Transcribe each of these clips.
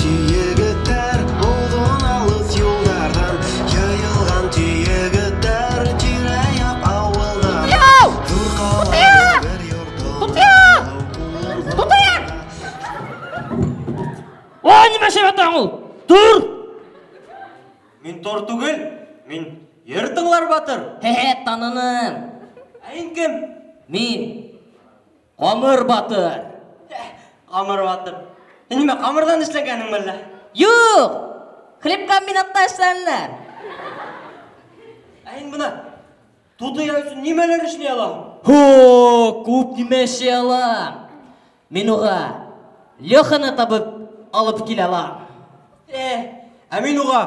Егеттәр, оҙон алыҫ юлдарҙан йыйылған егеттәр, тирә-яҡ ауылдар. Ҙур ҡалала бер йорто. Тутыя! Ой, нимә эшләп ятаң ул? Тор! Мин тор түгел, мин ер тыңлар батыр. Хе-хе, таныным. Ә һин кем? Мин Ҡамыр батыр. Ҡамыр батыр. Һин нимә, ҡамырҙан эшләгәнеңме әллә? Юҡ, хлебкомбинатта эшләнеләр. Ә һин бына Тутыя өсөн нимәләр эшләй алаһың? Һо, күп нимә эшләй алам. Мин уға Леханы табып алып килә алам. Ә мин уға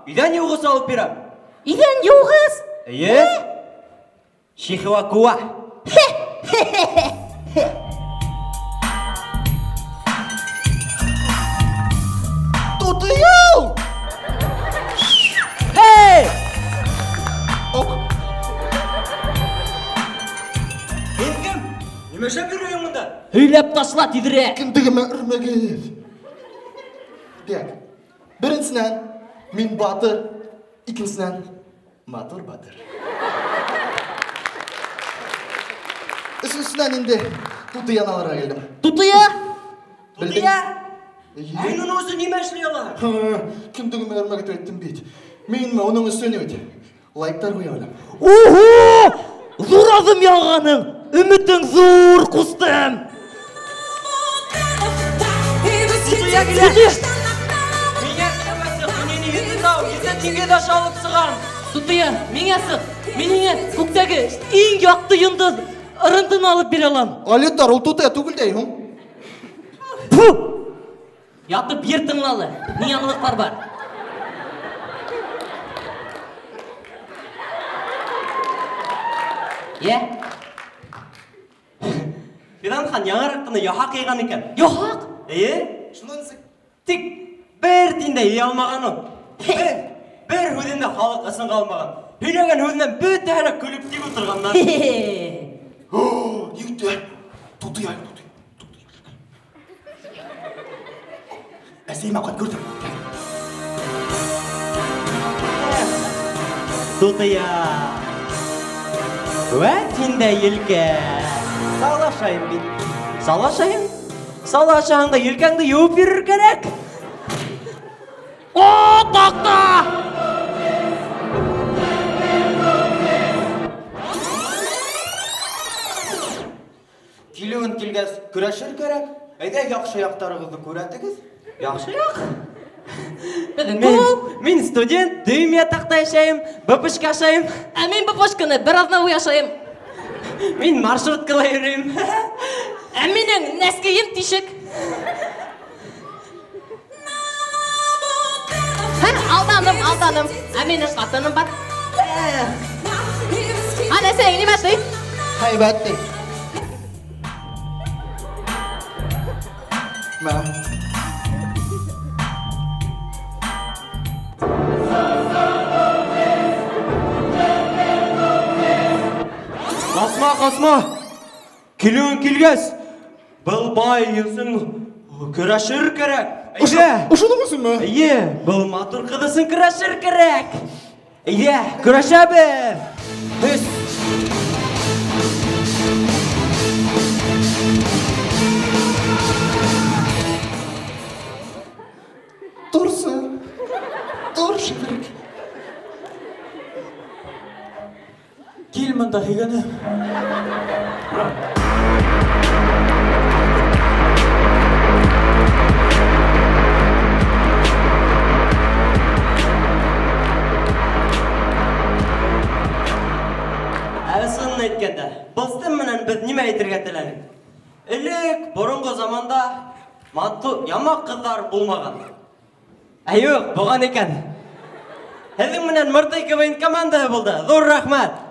иҙән йыуғыс алып бирәм. Иҙән йыуғыс? Эйе. Чихуахуа. Тутыя! Эй! Ок. Һин кем? Нимә эшләп йөрөйһөң бында? Һөйләп ташла тиҙерәк. Кендегемә өрмәгеҙ. Так. Беренсенән, мин батыр. Икенсенән, матур батыр. Өсөнсөнән инде Тутыяны алырға килдем. Тутыя? Белдең? Тутыя? Эйе. Һин уның өсөн нимә эшләй алаһың? Һы, кендегемә өрмәгеҙ тип әйттем бит. Минме уның өсөн бит? Лайктар ҡуя беләм. Ого! Ҙур аҙым яғаның! Өмөтөң ҙур, ҡустым! Тутыя килә! Миңә сыҡ, мин һине ете тау, ете диңгеҙ аша алып сығам. Тутыя, миңә сыҡ! Мин һиңә күктәге иң яҡты йондоҙ ырынтыны алып бирә алам. Алетар, ул тутыя түгел дә һуң. Фу! Ятып ер тыңлалы. Ни яңылыҡтар бар? Йә? Фидан хан яңыраҡ ҡына яһаҡ йыйған икән. Яһаҡ? Эйе. Шунан нисек? Тик бер тин дә йыя алмаған ул. Бер һүҙен дә халыҡ ысынға алмаған. Һөйләгән һүҙенән бөтәһе лә көлөп тип ултырғандар. О, егеттәр, тутыя, тутыя, тутыя. Әсәйемә ҡат күрҙем. Тутыя. Вәт һин дә елкә. Салашайым бит. Салашайым? Салашаһаң да елкәңде йыуып бирер кәрәк. О, таҡта! Килеүен килгәс, көрәшер кәрәк. Әйҙә, яҡшы яҡтарығыҙҙы күрәтегеҙ. Яҡшы яҡ. Беҙҙең күп. Мин студент, дөйөм ятаҡта йәшәйем, бөпөшкә ашайым. Ә мин бөпөшкәне бер аҙна буйы ашайым. Мин маршруткала йөрөйөм. Ә минең нәскейем тишек. Һә, алданым, алданым. Ә минең ҡатыным бар. Ана, әсәйең нимә ти? Һәйбәт ти. Мә. Ҡасма, ҡасма. Килеүен килгәс, был бай өсөн көрәшер кәрәк. Әйҙә. Ошоноң өсөнмө? Эйе, был матур ҡыҙ өсөн көрәшер кәрәк. Әйҙә, көрәшәбеҙ. Өс. Торсы. Тор, шиперек. Кил мында, һөйгәнем. Әсынын әйткәндә, был менән беҙ нимә әйтергә теләнек? Элек, боронғо заманда матур ямаҡ ҡыҙҙар булмаған. Ә юҡ, булған икән. Һеҙҙең менән Мыртый КВН командаһы булды. Ҙур рәхмәт.